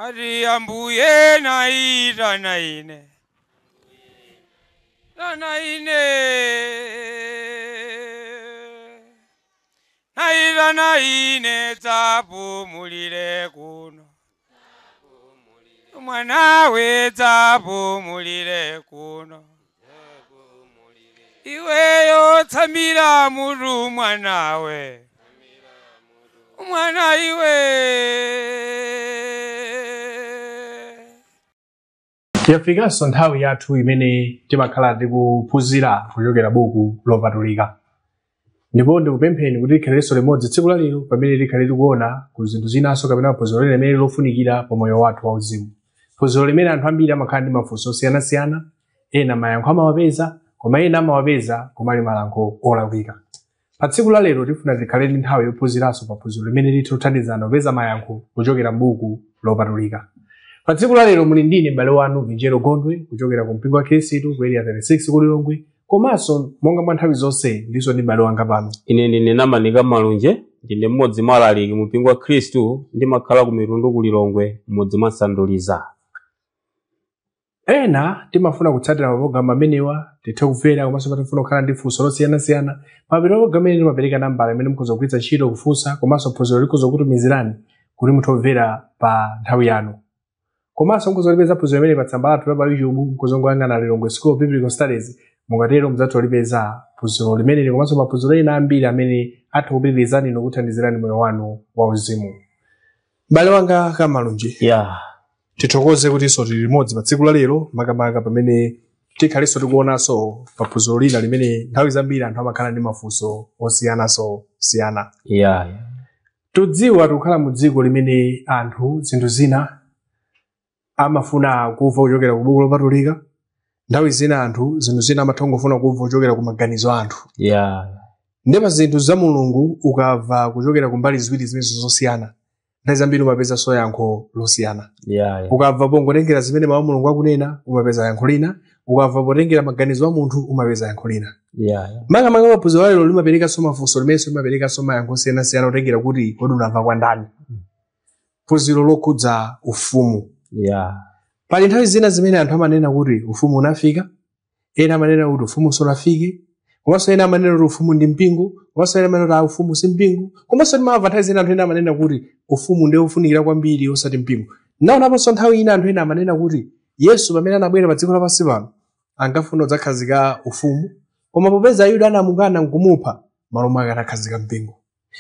Ati ambuye naitana ine, tana ine, naitana ine, dzapumulire kuno mwanawe, dzapumulire kuno iweyo, tsamira mutu mwanawe, mwana iwe. Yafikanso nthawi yathu imene timakhala tikuphunzira kuchokera buku lopatulika, ndipo ndikupempheni kuti tikhalenso limodzi tsiku la lero pamene tikhale tikuona ku zinthu zinanso kapena phunziro lina limene lofunikira pa moyo wathu wauzimu, phunziro limene anthu ambiri amakhala ndi mafunso osiyanasiyana. Ena mayankho amawapeza, koma ena amawapeza koma ali mayankho olakwika. Pa tsiku la lero tifuna tikhale ndi nthawi yophunziranso pa phunziro limene lithe kuthandizana kupeza mayankho kuchokera m'buku lopatulika. Pa tsiku la lero muli ndine m'bale wanu Vinjero Gondwe kuchokera ku mpingo wa Khristu ku Area 36 ku Lilongwe, komanso monga mwa nthawi zonse ndinso ndi m'bale wanga pano. Ine ndine Namanika Malunje, ndine mmodzi mwa alaliki mu mpingo wa Khristu, ndimakhala ku Mitundu ku Lilongwe, mmodzi mwa Nsanduliza. Ena timafuna kutsatira mapulogalamu amenewa, tithe kumvera, komanso patifuna kukhala ndi funso losiyanasiyana. Mapeto a amene timapereka nambala imene mukhoza kugwiritsa ntchito kufunsa, komanso phunziro likhoza kutumizirani kuti muthe kumvera pa nthawi yanu. Komanso mukhoza kulipeza phunziro limene pa tsamba lathu la pa YouTube, mukhoza kungoyang'ana Lilongwe School of Biblical Studies. Mukatero mudzatha kulipeza phunziro limeneli komanso maphunziro ena ambiri amene atha kupitirizani inu kuthandizirani moyo wanu wauzimu. M'bale wanga Kamalunje, tithokoze kutinso tili limodzi pa tsiku la lero, makamaka pamene tikhalenso tikuonanso pa phunziro lina limene nthawi zambiri anthu amakhala ndi mafunso osiyananso siyana. Tudziwa tikukhala mu dziko limene anthu zinthu zina amafuna kumva kuchokera ku buku lopatulika, nthawi zina anthu zinthu zina amatha kungofuna kumva kuchokera ku maganizo a anthu. Ndipo zinthu za Mulungu ukamva kuchokera ku mbali ziwiri zimenezo zosiyana, nthawi zambiri umapezanso yankho losiyana. Ukamva pongotengera zimene mawu a Mulungu akunena, umapeza yankho lina. Ukamva potengera maganizo a munthu, umapeza yankho lina. Makamaka maphunziro alero limaperekanso mafunso limenso limaperekanso mayankho osiyanasiyana kutengera kuti kodi unamva kwa ndani. Phunziro lokhudza ufumu. Pali nthawi zina zimene anthu amanena kuti ufumu unafika, ena amanena kuti ufumu sunafike, komanso ena amanena kuti ufumu ndi mpingo, komanso ena amanena kuti ufumu si mpingo, komanso timamva nthawi zina anthu ena amanena kuti ufumu ndiye ufunikira kwambiri osati mpingo. Naonaponso nthawi ina anthu ena amanena kuti Yesu pamene anabwera pa dziko lapansi pano ankafuna kudzakhazika ufumu, koma popeza Ayuda anamukana nkumupha, malo mwake anakhazika mpingo.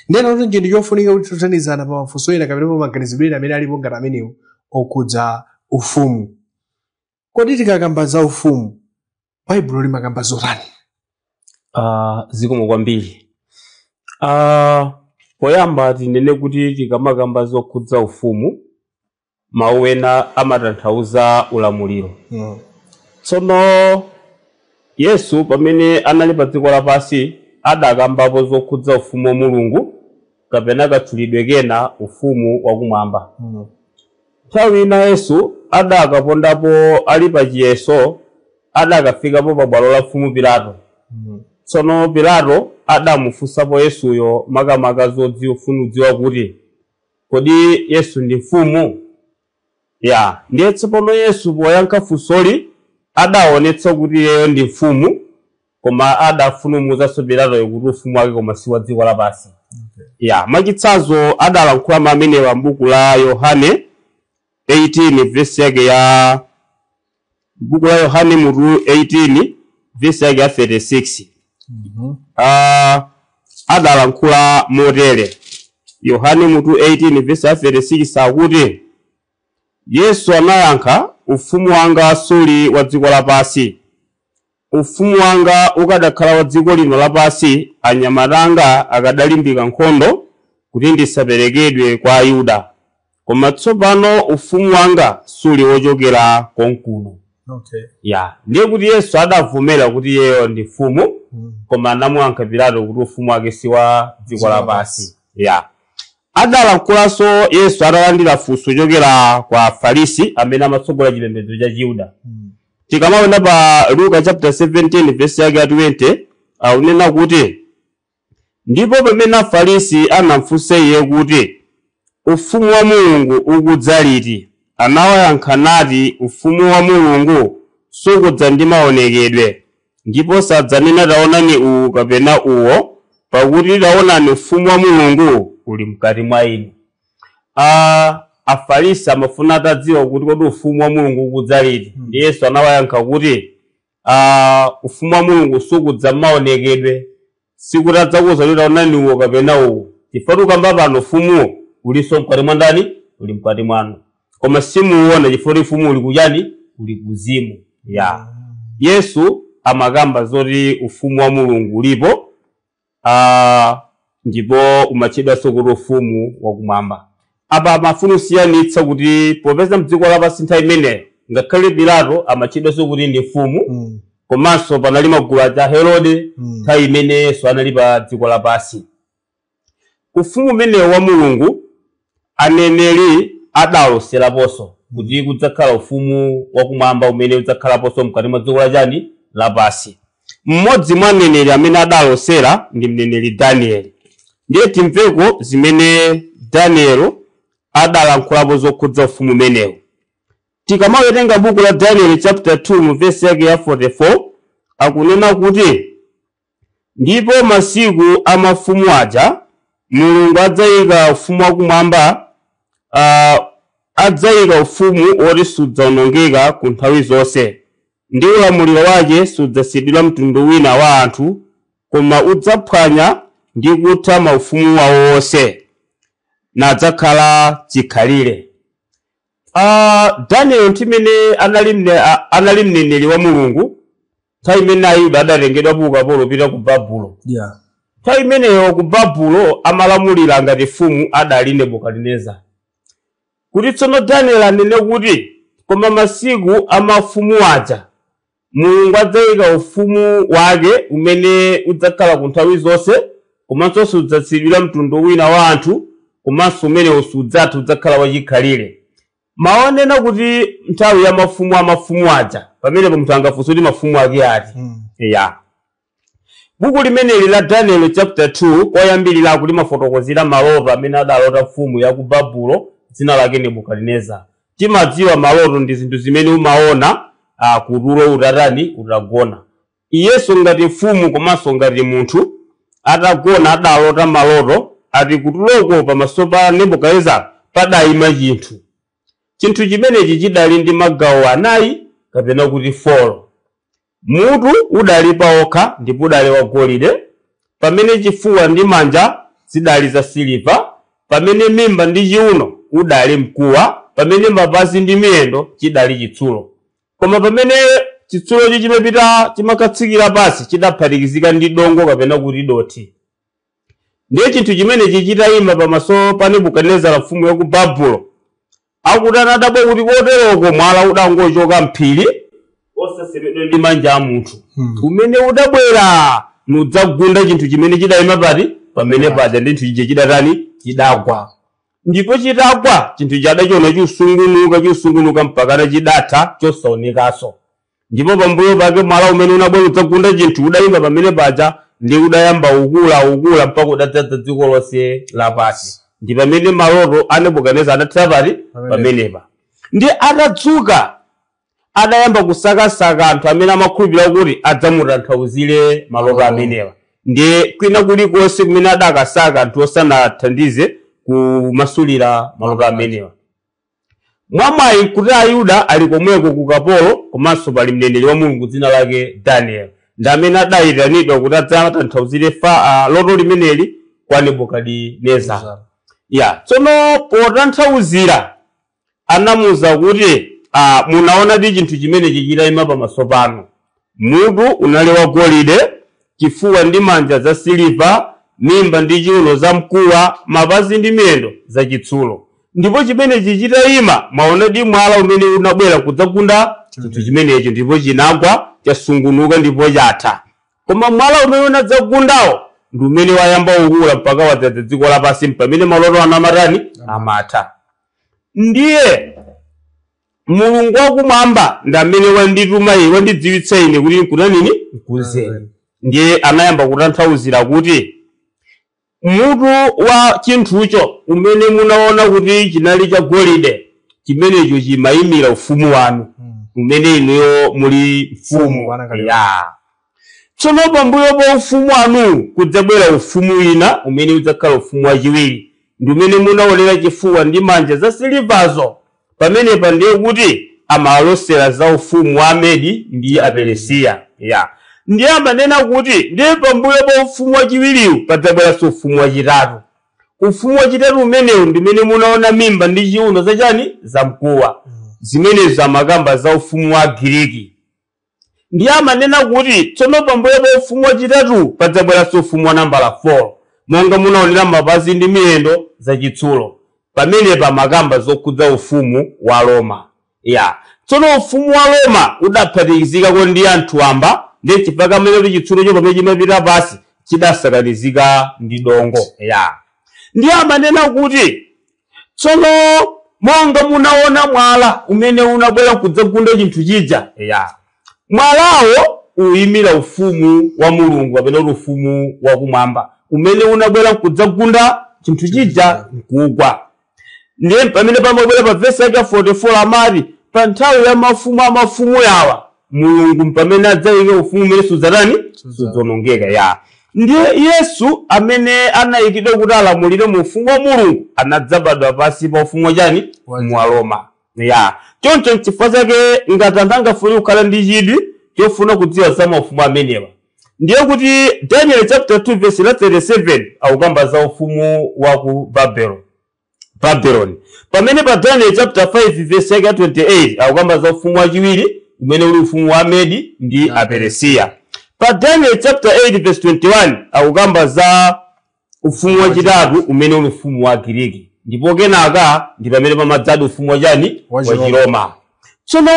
Ndena kuti chinthu chofunika kuti tuthandizana pa mafunso ena kapena pa maganizidwe ena amene alipo ngati amenewo okhudza ufumu. Kodi tikakamba za ufumu, Baibulo limakamba zotani? Zikomo kwambiri. Poyamba tinene kuti tikamakamba zokhudza ufumu, mawu ena amatanthauza ulamuliro. Tsono Yesu pamene anali pa dziko lapansi adakambapo zokhudza ufumu wa Mulungu, kapena katchulidwe kena ufumu wakumwamba. Nthawi ina Yesu adakapondapo ali pa chiyeso, adakafikapo pa bwalo la mfumu Pilato. Tsono Pilato adamufunsapo Yesuyo makamaka zodziwa kudziwa kuti kodi Yesu ndi mfumu? Ya, ndiye tsopano Yesu poyankha funsoli adaonetsa kuti iyeyo ndi mfumu, koma adafuna kumuwuzanso Pilatoyo kuti ufumu wake koma si wa dziko lapansi. Ya, mwachitsanzo adalankhula amenewa m'buku la Yohane 18 verse yake ya buku la Yohane mutu 18 verse yake ya 36. Adalankhula motere. Yohane mutu 18 verse ya 36 akuti, Yesu anayankha, ufumu wanga suli wa dziko lapansi. Ufumu wanga ukadakhala wa dziko lino lapansi, anyamata anga akadalimbika nkhondo kuti ndisaperekedwe kwa Ayuda. Koma tsopano ufumu wanga suli wochokera konkuno. Ya, ndiye kuti Yesu adavomera kuti iyeyo ndi mfumu, koma anamuyankha Pilato kuti ufumu wake si wa dziko lapansi. Ya. Adalankhulanso Yesu atalandira funso kuchokera kwa Afarisi amene amatsogola chipembedzo cha Chiyuda. Tikamaona pa Luka chapter 17 verse yake ya 20 akunena kuti, ndipo pamene Afarisi anamfunsa iye kuti ufumu wa Mulungu ukudza liti, Anawayankha nati, ufumu wa Mulungu sukudza ndi maonekedwe, ndipo sadzanena taonani uwu kapena uwo, pakuti taonani ufumu wa Mulungu uli mkati mwa inu. Afarisi amafuna atadziwa kuti kodi ufumu wa Mulungu ukudza liti. Ndi Yesu anawayankha kuti ufumu wa Mulungu sukudza maonekedwe, sikuti adzakuwuza kuti taonani uwo kapena uwo, chifukwa ukamba pano ufumuwo ulinso mkati mwa ndani? Uli mkati mwanu, koma simuwona chifukwa ufumu uli kuchani? Uli kuzimu. Ya Yesu amakamba zoti ufumu wa Mulungu ulipo, ndipo umatchedwanso kuti ufumu wakumwamba. Apa amafuna kusiyanitsa kuti popeza mdziko lapansi nthawi imeneyo ngakhale Pilato amatchedwanso kuti ndi mfumu, komanso panali magulu aja Herode nthawi imene Yesu anali pa dziko lapansi. Ufumu umenewo wa Mulungu aneneri adaloseraponso kuti kudzakhala ufumu wakumwamba umene udzakhalaponso mkati mwa dziko lachani lapansi. Mmodzi mwa aneneri amene adalosera ndi mneneri Danieli. Ndiye timveko zimene Danielo adalankhulapo zokhudza ufumu umenewu. Tikamawerenga buku la Daniel chapter 2 mu verse yake ya 44 akunena kuti, ndipo masiku a mafumu aja Mulungu adzayika ufumu wakumwamba, adzayika ufumu woti sudzawonongeka ku nthawi zonse, ndi ulamuliro wake sudzasidwira mtundu wina wa anthu, koma udzaphwanya ndi kutha maufumu wawo onse, nadzakhala chikhalire. Daniel ntimene anali mneneri wa Mulungu nthawi imene Ayuda adatengedwa ku ukapolo kupita ku Babulo. Nthawi imeneyo ku Babulo amalamulira ngati mfumu adali Nebukadineza. Kuti tsono Daniel anene kuti koma masiku a mafumu aja Mulungu adzayika ufumu wake umene udzakhala ku nthawi zonse, komanso sudzatsidwira mtundu wina wa anthu, komanso umenewo sudzatha, udzakhala wachikhalire. Maonena kuti nthawi ya mafumu a mafumu aja, pamenepo munthu angafunse kuti mafumu ake ati. Ya buku limeneli la Daniel chapter 2 koyambirira kuti mafotokozera maloto amene adalota mfumu ya ku Babulo dzina lake Nebukadineza. Timadziwa maloto ndi zinthu zimene umaona kutulo utatani utagona. Iyeso ngati mfumu komanso ngati munthu atagona adalota maloto ati kutuloko pamaso pa Nebukadineza padayima chinthu. Chinthu chimenechi chidali ndi magawo 4 kapena kuti 4. Mutu udali paokha ndipo udali wa golide, pamene chifuwa ndi manja zidali za siliva, pamene mimba ndi chiuno udali mkuwa, pamene mapazi ndi miyendo chidali chitsulo. Koma pamene chitsulochi chimapita chimakatsikira pasi chidaphatikizika ndi dongo kapena kuti dothi. Ndiye chinthu chimenechi chitayima pamaso pa Nebukadinezara mfumu ya ku Babulo, akuti anadabwa kuti koteroko mwala udangochoka mphiri osasemedwa ndi manja a munthu, umene udabwera nudzagunda chinthu chimene chidayima pati pamene paja, ndi chinthu chija chidatani chidagwa. Ndipo chitagwa chinthu chadachiona chiusungunuka mpakana chidatha chosaonekanso. Ndipo pambuyo pake mwala umene unabwera udzagunda chinthu udayima pamene paja ndi udayamba ukula mpaka udadzadza dziko lonse lapansi. Ndi pamene maloto a Nebukadineza adathera pati pamenepa. Ndi atadzuka adayamba kusakasaka anthu amene amakhulupirira kuti adzamutanthauzire maloto amenewa. Ndiye kwina kulikonse kumene adakasaka anthu osanathandize kumasulira maloto amenewa. Mwamwayi kuti Ayuda ali komweko ku kapolo, komanso pali mneneri wa Mulungu dzina lake Daniel, ndi amene adayitanidwa kuti adzatanthauzire loto limeneli kwa Nebukadineza. Ya tsono potanthauzira anamuwuza kuti munaonadi chinthu chimenechi chitayima pamaso panu. Mutu unali wa golide, chifuwa ndi manja za siliva, mimba ndi chiuno za mkuwa, mapazi ndi miyendo za chitsulo. Ndipo chimenechi chitayima mwaonadi mwala umene unabwera kudzagunda chinthu chimenechi, ndipo chinagwa chasungunuka ndipo chatha. Koma mwala umene unadzagundawo ndi umene wayamba ukula mpaka wadzadza dziko lapansi, pamene maloto anamatani amatha. Ndiye Mulungu wakumwamba ndi amene wandituma ine, wandidziwitsa ine kuti nkutanini nkunzeni. Ndiye anayamba kutanthauzira kuti mutu wa chinthucho umene munaona kuti chinali cha golide Chimenecho chimayimira ufumu wanu umene inuyo muli mfumu. Ya. Tsono pambuyo pa ufumu wanu kudzabwera ufumu wina umene udzakhala ufumu wachiwiri, ndi umene munaonera chifuwa ndi manja za silivazo. Pamenepa ndiye kuti amalosera za ufumu wa Amedi ndi Aperesiya. Ya. Ndiye amanena kuti ndiye pambuyo pa ufumu wachiwiriwu padzabweranso ufumu wachitatu. Ufumu wachitatu umenewu ndi umene munaona mimba ndi chiuno zachani zamkuwa. Zimenezo amakamba za ufumu wa Agiriki. Ndiye amanena kuti tsono pambuyo pa ufumu wachitatu padzabweranso ufumu wa nambala 4, monga munaonera mapazi ndi miyendo zachitsulo. Pamenepa amakamba zokhudza ufumu wa Roma. Ya. Tsono ufumu wa Roma udaphatikizikako ndi anthu amba, ndi chifukwa kamene kuti chitsulocho pamene chimapita pasi chidasakanizika ndi dongo. Ya. Ndiye amanena kuti tsono monga munaona mwala umene unabwera kudzagunda chinthu chija. Ya. Mwalawo uyimira ufumu wa Mulungu kapena kuti ufumu wakumwamba umene unabwera kudzagunda chinthu chija nkugwa. Ndiye pamene pamabwera pa vesi yake 44 amati pa nthawi ya mafumu amafumu yawa Mulungu pamene adzayike ufumu umene sudzatani sudzonongeka. Ya. Ndiye Yesu amene anayikidwa kuti alamulire mu ufumu wa Mulungu anadzabadwa pasi pa ufumu wachani wa Roma. Ya. Choncho nchifukwa chake ngati anthu angafune kukhala ndi chidwi chofuna kudziwa za maufumu amenewa, ndiye kuti Daniel chapter 2 verse 37 akukamba za ufumu wa ku Babeloni. Pamene pa Daniel chapter 5 verse 28 akukamba za ufumu wachiwiri umene uli ufumu wa Amedi ndi Aperesiya. Pa Daniel chapter 8 verse 21 akukamba za ufumu wachitatu umene uli ufumu wa Agiriki. Ndipo kenaka ndi pamene pamadzadi ufumu wachani wa Chiroma. Tsono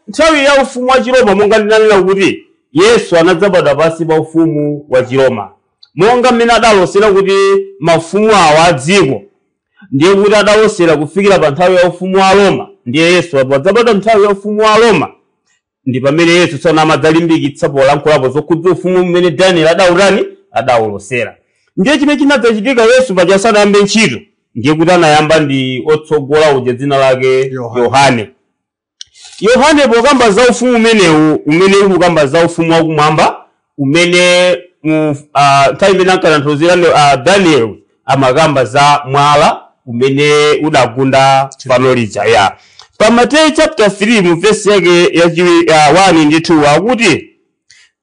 nthawi ya ufumu wa Chiroma, monga ndinanena kuti Yesu anadzabadwa pasi pa ufumu wa Chiroma, monga mmene adalosera kuti mafumu awa a dziko, ndiye kuti adalosera kufikira pa nthawi ya ufumu wa Roma. Ndiye Yesu adzabadwa nthawi ya ufumu wa Roma, ndi pamene Yesu tsono amadzalimbikitsa polankhulapo zokhudza ufumu mmene Daniel adawutani adawulosera. Ndiye chimene chinadzachitika Yesu paja asanayambe ntchito, ndiye kuti anayamba ndi otsogola uja dzina lake Yohane. Yohane pokamba za ufumu umenewu umene uli kukamba za ufumu wakumwamba umene nthawi imene ankatanthauzira Daniel amakamba za mwala umene udagunda fano lija. Ya. Pa Mateyu chapter 3 mu verse yake ya 1 ndi 2 akuti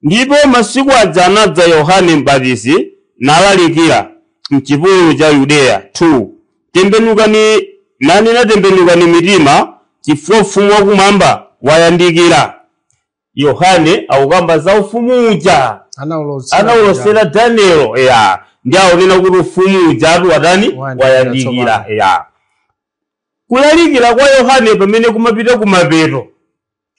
ndipo masiku aja anadza Yohane Mbatizi nalalikira mchipululu cha Yudeya. 2 Tembenukani nanena tembenukani mitima chifukwa ufumu wakumwamba wayandikira. Yohane akukamba za ufumu uja anawulosera Daniel. Ya. Ndi akunena kuti ufumu uja atu watani wayandikira. Ya. Kulalikira kwa Yohane pamene kumapita kumapeto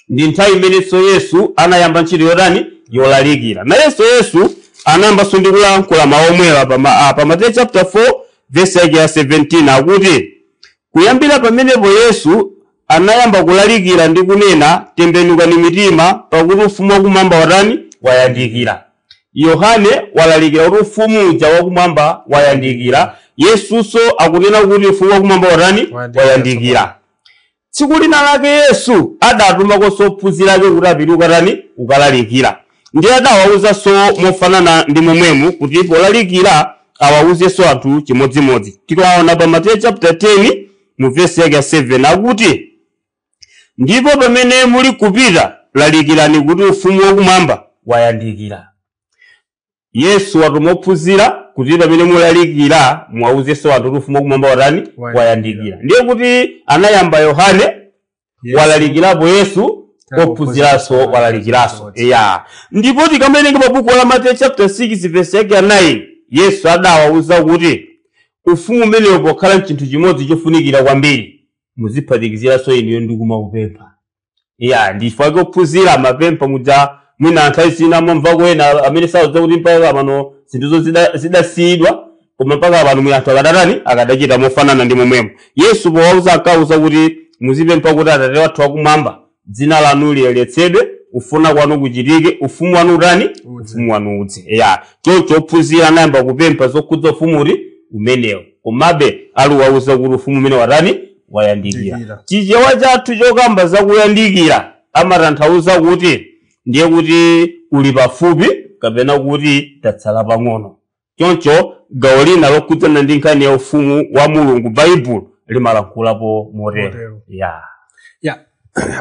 ndi nthawi imenenso Yesu anayamba ntchito yotani yolalikira. Nayenso Yesu anayambanso ndi kulankhula mawu omwewa pa Mateyu chapter 4 verse yake ya 17 akuti kuyambira pamenepo Yesu anayamba kulalikira ndi kunena tembenukani mitima pakuti ufumu wakumwamba watani wayandikira. Yohane walalikira kuti ufumu uja wakumwamba wayandikira. Yesuso akunena kuti ufumu wakumwamba watani wayandikira. Tsiku lina lake Yesu adatumakonso ophunzira ake kuti apite ukatani ukalalikira. Ndiye adawawuzanso mofanana ndi momwemu kuti polalikira awawuzenso anthu chimodzimodzi. Tikaona pa Mateyu chapter 10 mu verse yake ya 7 akuti ndipo pamene muli kupita lalikirani kuti ufumu wakumwamba wayandikira. Yesu watuma ophunzira kuti pamene mulalikira muwawuzenso anthu kuti ufumu wakumwamba watani wayandikira. Ndiye kuti anayamba Yohane walalikirapo Yesu ophunziranso walalikiranso. Ya. Ndipo tikamawerenga pa buku la Mateyu chapter 6 verse yake ya 9 Yesu adawawuza kuti ufumu umenewu pokhala chinthu chimodzi chofunikira kwambiri muziphatikiziranso inuyo ndi kumaupempha. Ya, ndifake ophunzira amapempha muja mwina nthawi zina amamvako ena amene saudza kuti mpaka pano zinthuzo zidasiyidwa, koma mpaka pano mwina anthu akadatani akadachita mofanana ndi momwemo. Yesu powauza ankawuza kuti muzipempha kuti Atate wathu wakumwamba dzina lanu liyeretsedwe, ufuna kwanu kuchitike, ufumu wanu utani ufumu wanu udze. Ya. Choncho ophunzira anayamba kupempha zokhudza ufumuti umenewo, komabe aluwawuza kuti ufumu umene watani Wayandikira. Ndikira. Chichewa chathu chokamba zakuyandikira amatanthauza kuti ndiye kuti uli pafupi kapena kuti tatsala pang'ono. Choncho gawo lina lokhudzana ndi nkhani ya ufumu wa Mulungu, Baibulo limalankhulapo motero. Motero. Ya. Ya,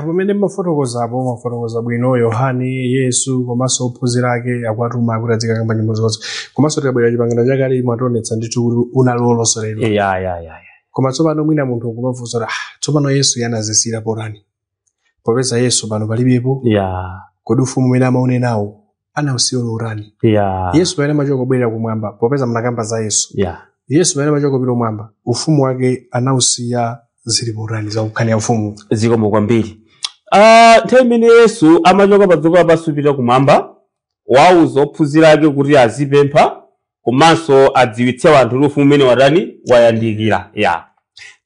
pamene mafotokozapo mafotokoza bwino Yohane, Yesu komanso ophunzira ake akuatuma kuti azikakamba nyimbo zonse, komanso tikabwera Chipangano Chakale imationetsa ndithu kuti unalolosoledwa. Ya, ya, ya. Koma tsopano mwina munthu nkumafunsa kuti, ah, tsopano Yesu yanazisira potani, popeza Yesu pano palibepo? Ya. Kodi ufumu umene amaunenawo anausiya utani? Ya. Yesu pamene amachoka kubwerera kumwamba, popeza mnakamba za Yesu, Ya. Yesu pamene amachoka kupita kumwamba, ufumu wake anausiya zili potani za nkhani ya ufumu? Zikomo kwambiri. Nthawi imene Yesu amachoka pa dziko lapansi kupita kumwamba, wauza ophunzira ake kuti azipempha komanso adziwitse anthu kuti ufumu umene watani, wayandikira. Ya.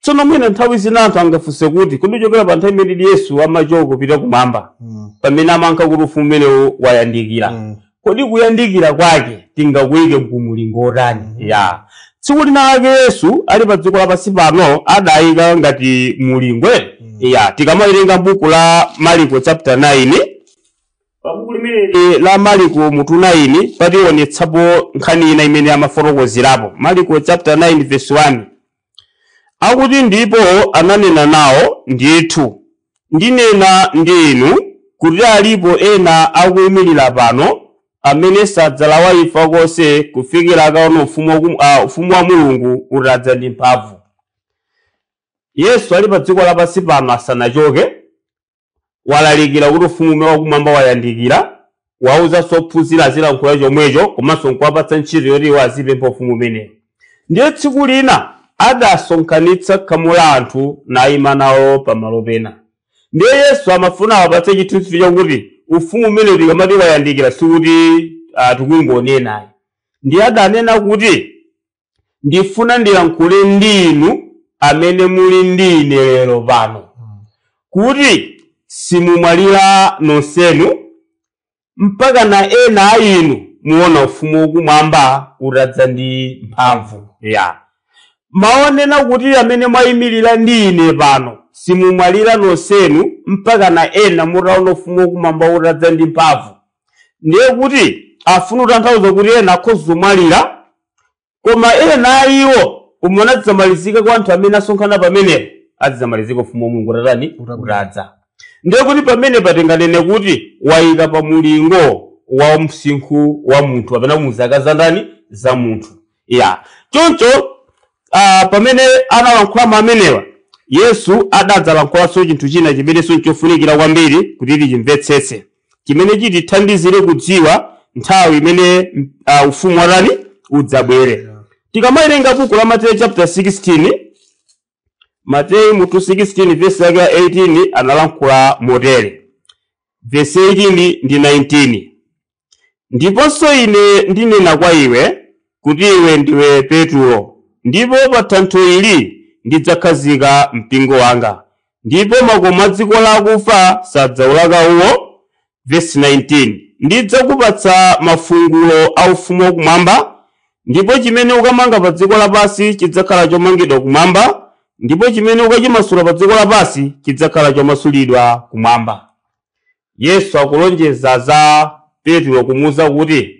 Tsono mwina nthawi zina anthu angafunse kuti, kodi kuchokera pa nthawi imene Yesu amachoka kupita kumwamba, pamene amanka kuti ufumu umenewu wayandikira, kodi kuyandikira kwake tingakuyike kumulingo otani? Ya. Tsiku lina lake Yesu ali pa dziko lapansi pano adayika ngati mulingwe. Ya, tikamawerenga buku la Mariko chapter 9, pa buku limeneli la Mariko mutu 9 pationetsapo nkhani ina imene amafotokozerapo. Mariko chapter 9 verse 1 akuti, ndipo ananena nawo, ndithu ndinena ndi inu kuti alipo ena akuyimirira pano amene sadzalawa imfa konse kufikira akaona ufumu wa Mulungu utadza ndi mphamvu. Yesu ali pa dziko lapansi pano asanachoke, walalikira kuti ufumu wakumwamba wayandikira, wauzanso ophunzira azilankhula chomwecho komanso nkuwapatsa ntchito yoti iwo azipempha ufumu umenewu. Ndiye tsiku lina adasonkhanitsa khamu la anthu nayima nawo pamalo pena. Ndiye Yesu amafuna awapatse chithunzi chakuti ufumu umene tikamati wayandikira sikuti tikungonenayi. Ndiye adanena kuti, ndifuna ndilankhule ndi inu amene muli ndi ine lero pano, kuti simumwalira nonsenu mpaka na ena a inu muona ufumu wakumwamba utadza ndi mphamvu. Ya. Maonena kuti amene mwayimirira ndi ine pano simumwalira nonsenu mpaka na ena mutaona ufumu wakumwamba utadza ndi mphamvu, ndiye kuti afuna kutanthauza kuti ena akhoza kumwalira, koma ena a iwo umwe adzamalizika kwa anthu amene asonkhana pamenepo adzamalizika ufumu wa Mulungu utatani, utadza. Ndiye kuti pamene patinganene kuti wayika pa mulingo wa msinkhu wa munthu kapena muzaka za ndani, za munthu. Ya. Choncho pamene analankhula amenewa, Yesu adadzalankhulaso chinthu china chimenenso nchofunikira kwambiri kuti tichimvetsetse, chimene chitithandizire kudziwa nthawi imene ufumu watani udzabwere. Tikamawerenga buku la Mateyu chapter 16, Mateyu mutu 16 verse yake ya 18 analankhula motere, verse 18 ndi 19: ndiponso ine ndinena kwa iwe kuti iwe ndiwe Petulo, ndipo pa thanthwe ili ndidzakhazika mpingo wanga, ndipo makomo a dziko lakufa sadzaulaka uwo. Verse 19: ndidzakupatsa mafungulo a ufumu wakumwamba, ndipo chimene ukamanga pa dziko lapansi chidzakhala chomangidwa kumwamba, ndipo chimene ukachimasula pa dziko lapansi chidzakhala chomasulidwa kumwamba. Yesu akulonjeza za Petro kumuwuza kuti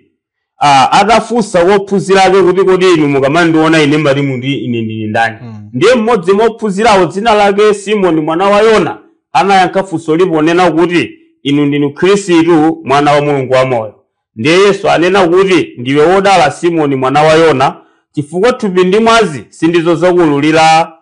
atafunsa wophunzira ake kuti, kodi inu mukamandiona ine mati mundi ine ndili ndani? Ndiye mmodzi mwa ophunzirawo dzina lake Simoni mwana wa Yona anayankha funso liponena kuti, inu ndinu Khristu mwana wa Mulungu wamoyo. Ndiye Yesu anena kuti, ndiwe wodala Simoni mwana wa Yona, chifukwa thupi ndi mwazi sindizo zakuululira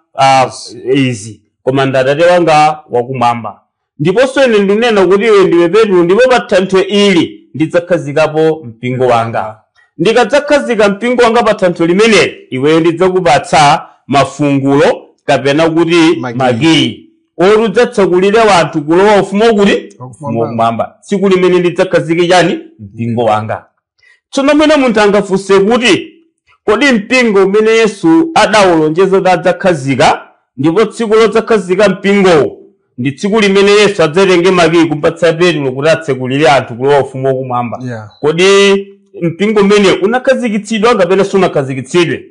izi, koma ndi Atate wanga wakumwamba. Ndiponso ine ndinena kuti iwe ndiwe Petro, ndipo pa thanthwe ili ndidzakhazikapo mpingo wanga. Ndikadzakhazika mpingo wanga pa thanthwe limeneli, iweyo ndidzakupatsa mafungulo kapena kuti makiyi oti udzatsekulire wanthu kulowa ufumu kuti ufumu wakumwamba tsiku limene ndidzakhazike chani, mpingo wanga. Tsono mwina munthu angafunse kuti, kodi mpingo umene Yesu adawulonjeza kuti adzakhazika, ndipo tsiku lodzakhazika mpingowo ndi tsiku limene Yesu adzatenge makiyi kumpatsa Petro kuti atsekulire anthu kulowa ufumu wakumwamba, kodi mpingo umene unakhazikitsidwa kapena sunakhazikitsidwe?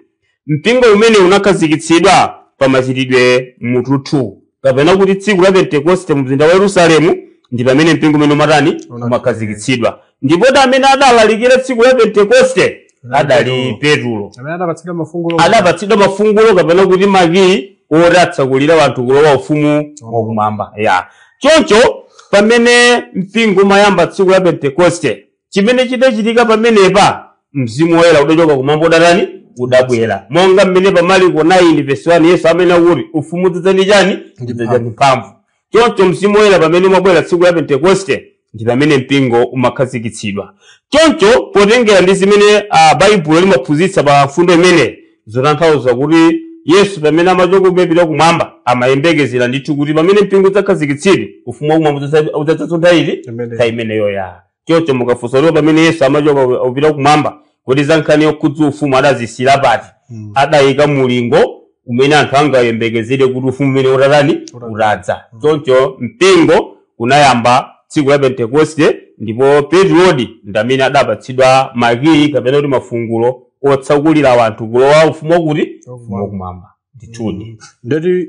Mpingo umene unakhazikitsidwa pa Machitidwe mutu 2, kapena kuti tsiku la Pentekoste mu mzinda wa Yerusalemu ndi pamene mpingo umene umatani umakhazikitsidwa. Ndipo amene adalalikira tsiku la Pentekoste adali Petulo, amene adapatsidwa mafungulo, adapatsidwa mafungulo kapena kuti makiyi otatsakulira anthu kulowa ufumu wakumwamba. Ya, choncho pamene mpingo umayamba tsiku la Pentekoste, chimene chidachitika pamenepa, Mzimu Woyera udachoka kumwamba udatani, udabwera, monga mmene pa Mariko 9:1 Yesu amene akuti ufumu udzadza ndi chani, udzadza ndi mphamvu. Choncho Mzimu Woyera pamene umabwera tsiku la Pentekoste ndi pamene mpingo umakhazikitsidwa. Choncho potengera ndi zimene Baibulo limaphunzitsa pa mfundo imene, zotanthauza kuti Yesu pamene amachoka kupita kumwamba amayembekezera ndithu kuti pamene mpingo udzakhazikitsidwe ufumu wakumwamba udzadzanso nthawi iti, nthawi imeneyo. Ya, choncho mukafunsa lero pamene Yesu amachoka kupita kumwamba kuti za nkhani yokhudza ufumu adazisiyira pati, adayika mulingo umene anthu angayembekezere kuti ufumu umene utatani, utadza. Choncho mpingo unayamba tsiku la Pentekoste, ndipo Petrodi ndi amene adapatsidwa makiyi kapena kuti mafungulo otsakulira anthu kulowa ufumu wakuti, ufumu wakumwamba. Ndithudi. Ndoti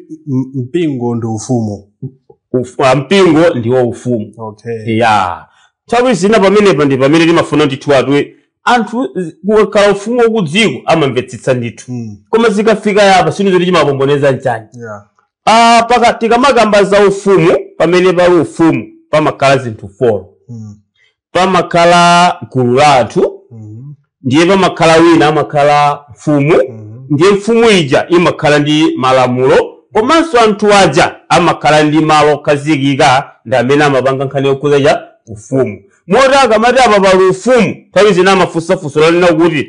mpingo ndi ufumu. Mpingo ndiwo ufumu. Okay. Ya, nthawi zina pamenepa ndi pamene timafuna ndithu anthu kukakhala ufumu wakudziko amamvetsetsa ndithu, koma zikafika yapa sinthu zoti chimapomboneza nchani? Yeah. Paka tikamakamba za ufumu, pamene pali ufumu pamakhala zinthu 4. Pamakhala gulu la anthu, ndiye pamakhala wina amakhala mfumu, ndiye mfumu ija imakhala ndi malamulo, komanso anthu aja amakhala ndi malo okhazikika ndi amene amapanga nkhani yokhudza cha ufumu. Moti akamati apa pali ufumu, nthawi zina amafunsafunso lanena kuti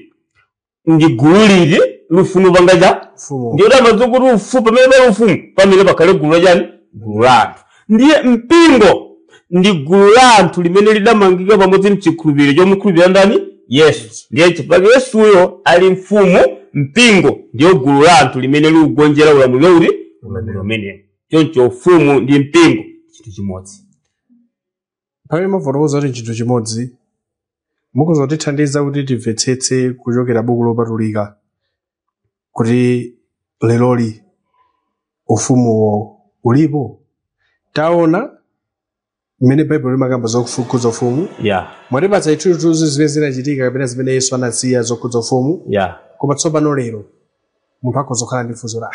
ndi gulu liti lufuna panga cha ufumu. Ndiye amadziwa kuti ufumu, pamene pali ufumu pamene pakhale gulu lachani, gulu la anthu. Ndiye mpingo ndi gulu la anthu limene lidamangika pamodzi mchikhulupiriro chomukhulupirira ndani? Yesu. Ndiye chifukwa Yesuyo ali mfumu, mpingo ndiyo gulu la anthu limene likugonjera ulamuliro uti, ulamuliro umenewo. Choncho ufumu ndi mpingo chinthu chimodzi. Pamene mafotokoza kuti chinthu chimodzi, mukhoza kutithandiza kuti timvetsetse kuchokera buku lopatulika kuti leroli ufumuwo ulipo? Taona mmene Baibulo limakamba zokhudza ufumu. Mwatipatsa chithunzithunzi zimene zinachitika kapena zimene Yesu anasiya zokhudza ufumu. Koma tsopano lero munthu akhoza kukhala ndi funso la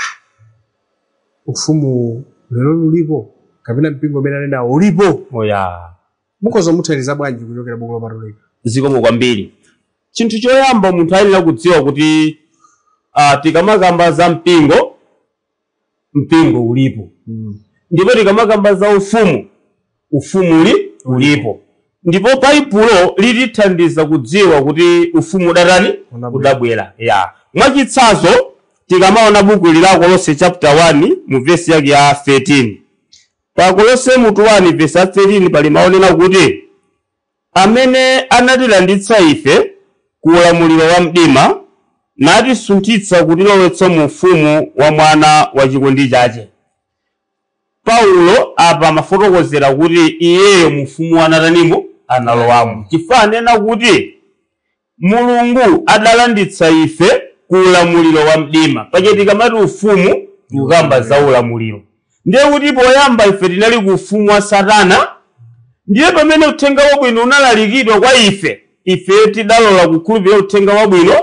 ufumu lero ulipo kapena mpingo umene anenawo ulipo? Oya. Mukhoza muthandiza bwanji kuchokera buku lopatulika? Zikomo kwambiri. Chinthu choyamba munthu ayenera kudziwa kuti tikamakamba za mpingo, mpingo ulipo. Ndipo tikamakamba za ufumu, ufumu ulipo. Ndipo Baibulo litithandiza kudziwa kuti ufumu udatani? Unabwera. Udabwera. Ya, mwachitsanzo tikamaona buku la Kolose chapter 1 mu vesi yake ya 13, pa Kolose mutu 1 vesi ya 13 pali maonena kuti amene anatilanditsa ife ku ulamuliro wa mdima natisunthitsa kutilowetsa mu ufumu wa mwana wa chikondi chache. Paulo apa amafotokozera kuti iyeyo mu ufumu anatanimo, analowamo, chifukwa anena kuti Mulungu adalanditsa ife ku ulamuliro wa mdima. Pache tikamati ufumu tikukamba za ulamuliro. Ndiye kuti poyamba ife tinali ku ufumu wa Satana. Ndiye pamene uthenga wabwino unalalikidwa kwa ife, ife tidalola kukhulupirira uthenga wabwino.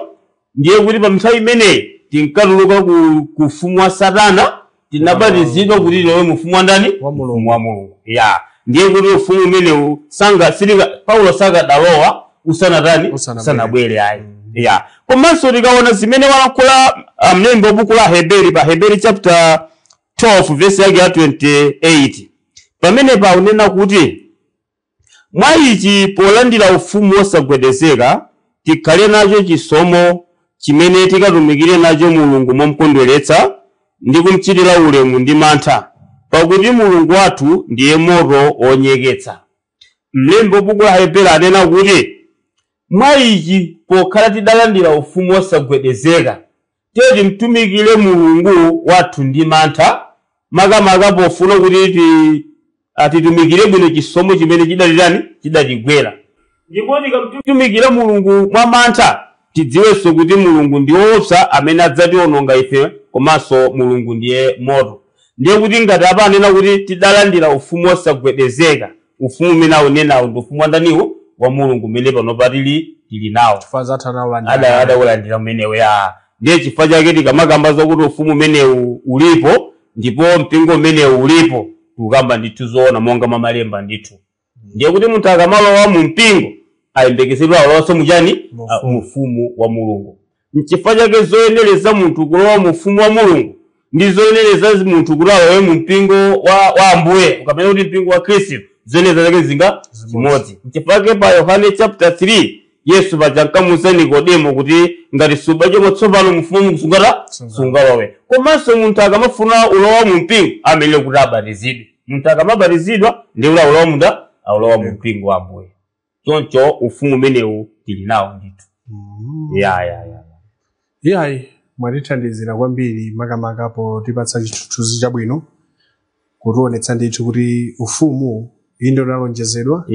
Ndiye kuti pa nthawi imeneyi tinkatuluka ku ufumu wa Satana, tinabatizidwa kuti tilowe mu ufumu wa ndani? Wa Mulungu. Ufumu wa Mulungu. Ya, ndiye kuti ufumu umenewu sanga silika Paulo sakadalowa usanatani? Usanabwere. Usanabwere ayi. Ya, komanso tikaona zimene walankhula mlembi wa buku la Heberi pa Heberi chapter 12 verse yake ya 28, pamenepa akunena kuti mwa ichi polandira ufumu wosagwedezeka tikhale nacho chisomo chimene tikatumikire nacho Mulungu momukondweretsa ndi kumchitira ulemu ndi mantha, pakuti Mulungu wathu ndiye moto wonyeketsa. Mlembi wa buku la Heberi anena kuti mwa ichi pokhala tidalandira ufumu wosagwedezeka, tiye timtumikire Mulungu wathu ndi mantha, makamaka pofuna kuti titumikire bwino chisomo chimene chidatirani, chidatigwera. Ndipo tikamtumikira Mulungu mwa mantha, tidziwenso kuti Mulungu ndi woopsa amene adzationonga ife. Komanso Mulungu ndiye moto. Ndiye kuti ngati apa anena kuti tidalandira ufumu osagwedezeka, ufumu umene aunenawo ndi ufumu wandaniwo? Wa Mulungu umene panopa tili nawo. Adaulandira umenewo ya. Ndiye chifukwa chake tikamakamba zokuti ufumu umenewu ulipo ndipo mpingo umenewu ulipo, tikukamba ndithu zoona monga mamalemba ndithu. Ndiye kuti munthu akamalowa mu mpingo ayembekezedwa alowanso muchani? Mufumu wa Mulungu. Nchifukwa chake zoyenereza munthu kulowa mu ufumu wa Mulungu ndi zoyenereza munthu kuti alowe mu mpingo wa Ambuye, ukamene kuti mpingo wa Khristu, zoyenereza zake zinga zimodzi. Nchifukwa chake pa Yohane chapter 3 Yesu paja ankamuuza Nikodemo kuti ngati subadwa tsopano mufumu sungalowe. Komanso munthu akamafuna ulowa mu mpingo amene kuti abatizidwe. Munthu akamabatizidwa ndi kuti aulowa mu mpingo wa Ambuye. Choncho ufumu umenewu tili nawo ndithu. Ya. Iyayi, mwatithandizira kwambiri makamaka potipatsa chithunzithunzi chabwino kutionetsa ndithu kuti ufumu inde unalonjezedwa.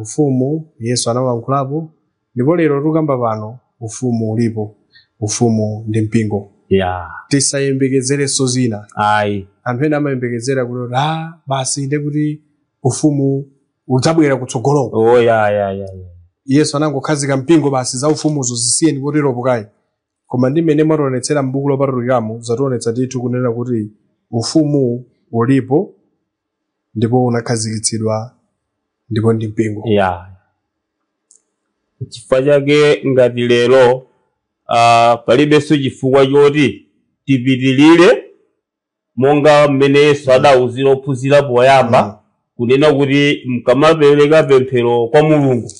Ufumu Yesu analankhulapo, ndipo lero tikukamba pano ufumu ulipo, ufumu ndi mpingo. Tisayembekezerenso zina. Ayi. Anthu ena amayembekezera kuti basi ndi kuti ufumu udzabwera kutsogoloko. Oh ya. Yesu anangokhazika mpingo basi, za ufumuzo zisiyeni poteropo kayi. Koma ndi mmene mwationetsera m'buku lopatulikamo, zationetsa ndithu kunena kuti ufumu ulipo ndipo unakhazikitsidwa ndipo ndi mpingo. Chifukwa chake ngati lero palibenso chifukwa choti tipitilire monga mmene Yesu adawuzira ophunzira poyamba kunena kuti mukamapereka pemphero kwa Mulungu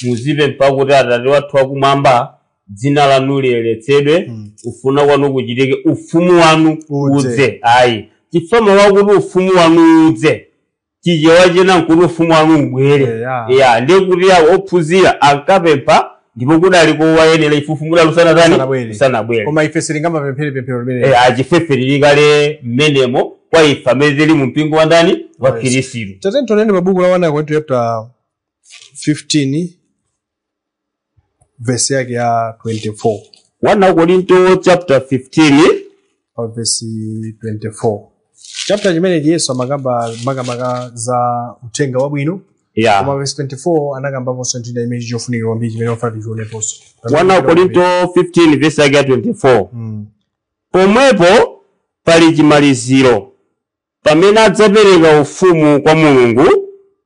muzipempha kuti Atate wathu wakumwamba, dzina lanu liyeretsedwe, ufuna kwanu kuchitike, ufumu wanu udze. Ayi, chifukwa wakuti ufumu wanu udze, chichewa chena nkuti ufumu wanu ubwere. Ndiye kuti ophunzira ankapempha ndipo kudali kowayenera ife ufumu udali usanabwere. Koma ife sitingamapemphere pemphero limene. Achifefe lili kale mmenemo kwa ife amene tili mu mpingo wa ndani? Wa Khristu. Tateni tioneni pa buku la 1 Korinto chapter 15 verse yake ya 24. 1 Korinto chapter 15 pa verse 24. Chapter chimenechi Yesu amakamba makamaka za uthenga wabwino. Koma verse 24 anakambaponso nthenda imene chofunikira kwambiri chimene wafuna tichioneponso. 1 Korinto 15 verse yake ya 24. Pomwepo pali chimaliziro, pamene adzapereka ufumu kwa Mulungu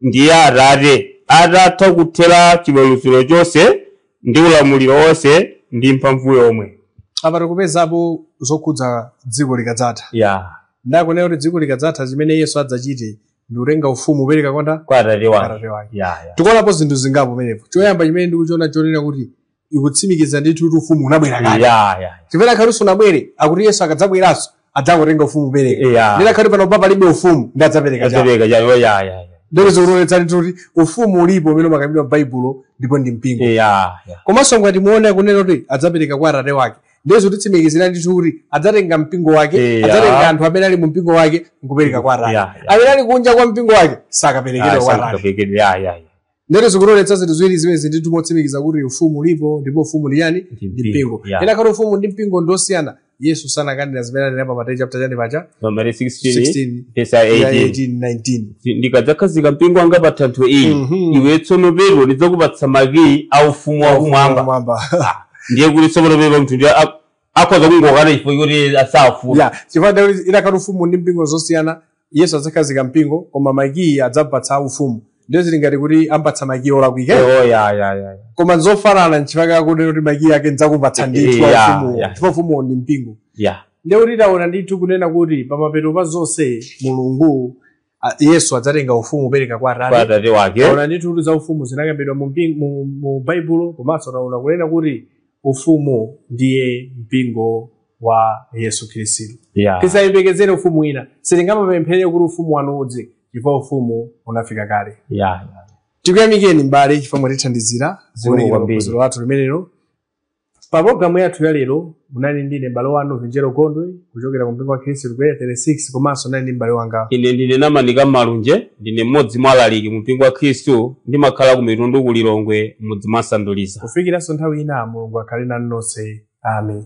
ndiye Atate, atatha kuthera chiweruziro chonse ndi ulamuliro wonse ndi mphamvu yomwe. Apa tikupezapo zokhudza dziko likadzatha. Ndakunena kuti dziko likadzatha chimene Yesu adzachite ndi kutenga ufumu upereka kwa Atate wake. Tikuonapo zinthu zingapo pamenepo. Choyamba chimene ndikuchiona chonena kuti ikutsimikiza ndithu kuti ufumu unabwera kale. Chimene akhali usunabwere, akuti Yesu akadzabweranso adzakutenga ufumu upereka. Ndina akhali pano palibe ufumu ndi adzapereka chake. Ndikuzoonetsa ndithu kuti ufumu ulipo umene umakambidwa m'Baibulo ndipo ndi mpingo. Komanso ngati muone kunena kuti adzapereka kwa Atate wake, ndizo titsimikizira ndithu kuti adzatenga mpingo wake, adzatenga anthu amene ali mu mpingo wake nkupereka kwa Atate. Amene ali kunja kwa mpingo wake sakaperekedwa kwa Atate. Ndero zikuonetsa zinthu ziwiri zimene ndithu motsimikiza kuti ufumu ulipo ndipo ufumu ndi yani? Ndi mpingo. Ena khali ufumu ndi mpingo ndosiyana. Yesu sanakanena zimene anena pa Mateyu chapter chani paja? Mateyu 16 verse 18 19. Ndikadzakhazika mpingo wanga pa thanthwe ili, iwe tsono Petro ndidzakupatsa makiyi a ufumu wakumwamba. Ndiye kuti tsopano Petro mnthu ndiye akhoza kungokana chifukwa choti asafuna. Chifukwa kuti inakhala ufumu ndi mpingo zosiyana, Yesu adzakhazika mpingo koma makiyi adzapatsa ufumu. Ndiyo zili ngati kuti ampatsa makiyi olakwika. Koma nzofanana nchifukwa kuti makiyi ake ndidzakupatsa ndithu ufumu. Chifukwa ufumu ndi mpingo. Ndiye kuti taona ndithu kunena kuti pamapeto pa zonse Mulungu Yesu adzatenga ufumu upereka kwa Atate wake. Taona ndithu kuti za ufumu zinakambidwa mu Baibulo, komanso taona kunena kuti ufumu ndiye mpingo wa Yesu Khristu. Tisayembekezere ufumu wina. Sitingamapemphere kuti ufumu wanu udze, chifukwa ufumu unafika kale. Tikuyamikeni m'bale chifukwa mwatithandizira phunziro lathu limenelo. Pa programu yathu ya lero munali ndine m'bale wanu Vinjero Gondwe kuchokera ku mpingo wa Khristu ku Area 36, komanso nali ndi m'bale wanga. Ine ndine Namanika Malunje, ndine mmodzi mwa alaliki mu mpingo wa Khristu, ndimakhala ku Mitundu ku Lilongwe, m'mudzi mwa Sanduliza. Kufikiranso nthawi ina, Mulungu akhale nanu nonse. Amen.